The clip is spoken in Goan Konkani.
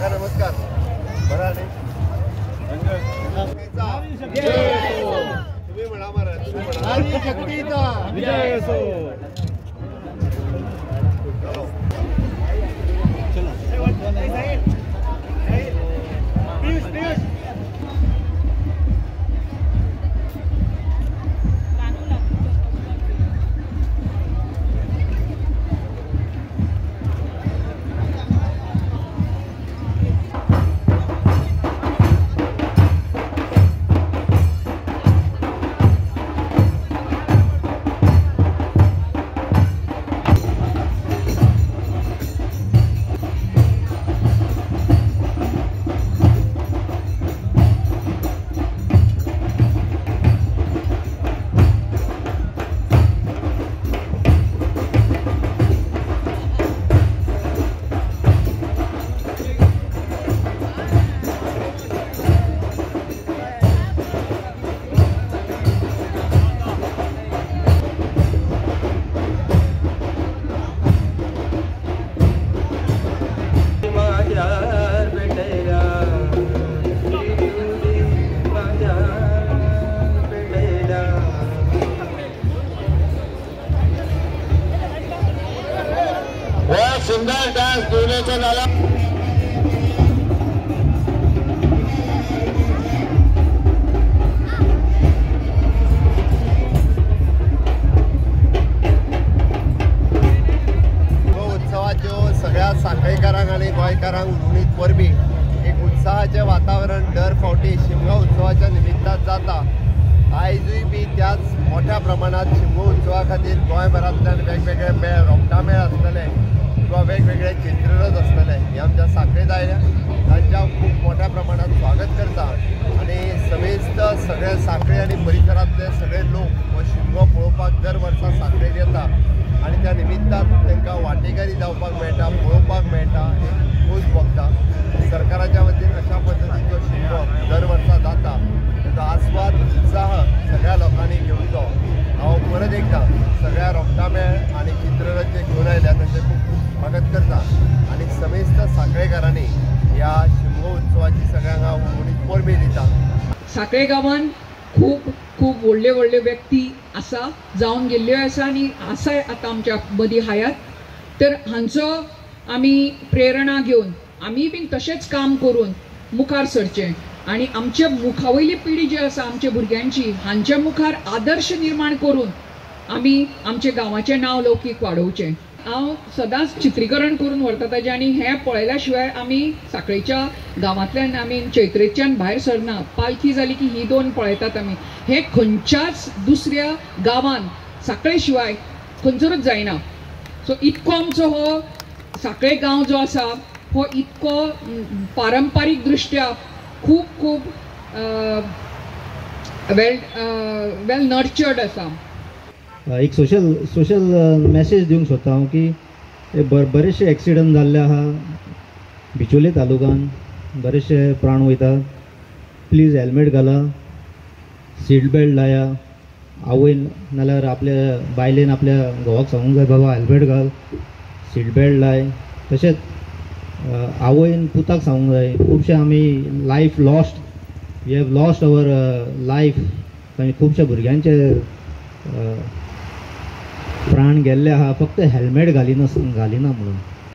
काका नमस्कार. बरं न्ही? तुम्ही म्हणा महाराज, तुम्ही म्हणा. शक्तीचा विजय असो. सुंदर डान्स दुनियेचा झाला. उत्सवाच्यो सगळ्या सांखळीकारांक आनी गोंयकारांक उर्णीत परबी. एक उत्साहाचें वातावरण दर फावटी शिमगो उत्सवाच्या निमित्तान जाता. आयजूय बी त्याच मोठ्या प्रमाणात शिमगो उत्सवा खातीर गोंयभरांतल्यान वेगवेगळे मेळ, रोमटा मेळ आसतले किंवा वेगवेगळे चित्ररथ आसतले. हे आमच्या सांखळेत आयल्या तांच्या खूब मोठ्या प्रमाणात स्वागत करता आनी समेस्त सगळे सांखळे आनी परिसरांतले सगळे लोक हो शिमगो पळोवपाक दर वर्सा सांखळेक येता आनी त्या निमित्तान तांकां वांटेकारी जावपाक मेळटा, पळोवपाक मेळटा, एक खोस भोगता. सरकाराच्या वतीन अशा पद्दतीचो शिमगो दर वर्सा जाता ताचो आस्वाद, उत्साह सगळ्या लोकांनी घेवचो. हांव परत एकदां सगळ्या रोमटा मेळ आनी चित्ररथ जे घेवन आयल्या तांचें खूब खूब स्वागत करता आनी समेस्त सांखळेकारांनी ह्या शिमगो उत्सवाची सगळ्यांक हांव उमेदीन परबी दिता. सांखळे गांवान खूब खूब व्हडले व्हडले व्यक्ती आसा, जावन गेल्ल्यो आसा आनी आसा आतां आमच्या मदीं हायात. तर हांचो आमी प्रेरणा घेवन आमी बीन तशेंच काम करून मुखार सरचें आनी आमच्या मुखा वयली पिढी जी आसा आमच्या भुरग्यांची, हांच्या मुखार आदर्श निर्माण करून आमी आमच्या गांवाचें नांव लौकीक वाडोवचें. हांव सदांच चित्रीकरण करून व्हरता ताजें आनी हें पळयल्या शिवाय आमी सांखळेच्या गांवांतल्यान आमी चैत्रेच्यान भायर सरना. पालखी जाली की ही दोन पळयतात आमी. हें खंयच्याच दुसऱ्या गांवान सांखळे शिवाय खंयसरूच जायना. सो इतको आमचो हो सांखळे गांव जो आसा हो इतको पारंपारीक दृश्ट्या खूब खूब वेल वेल नर्चर्ड आसा. एक सोशल सोशल मॅसेज दिवंक सोदता हांव की बरेचशे एक्सिडंट जाल्ले आहा बिचोले तालुकान, बरेचशे प्राण वयता. प्लीज हेल्मेट घाला, सीट बेल्ट लाया. आवयन नाल्यार आपल्या बायलेन आपल्या घोवाक सांगूंक जाय, बाबा हेल्मेट घाल, सीट बेल्ट लाय. तशेंच आवयन पुताक सांगूंक जाय. खुबशे आमी life lost, we have lost our life. आनी खुबशा भुरग्यांचे प्राण गेल्ले आहा फक्त हेल्मेट घालिना म्हणून.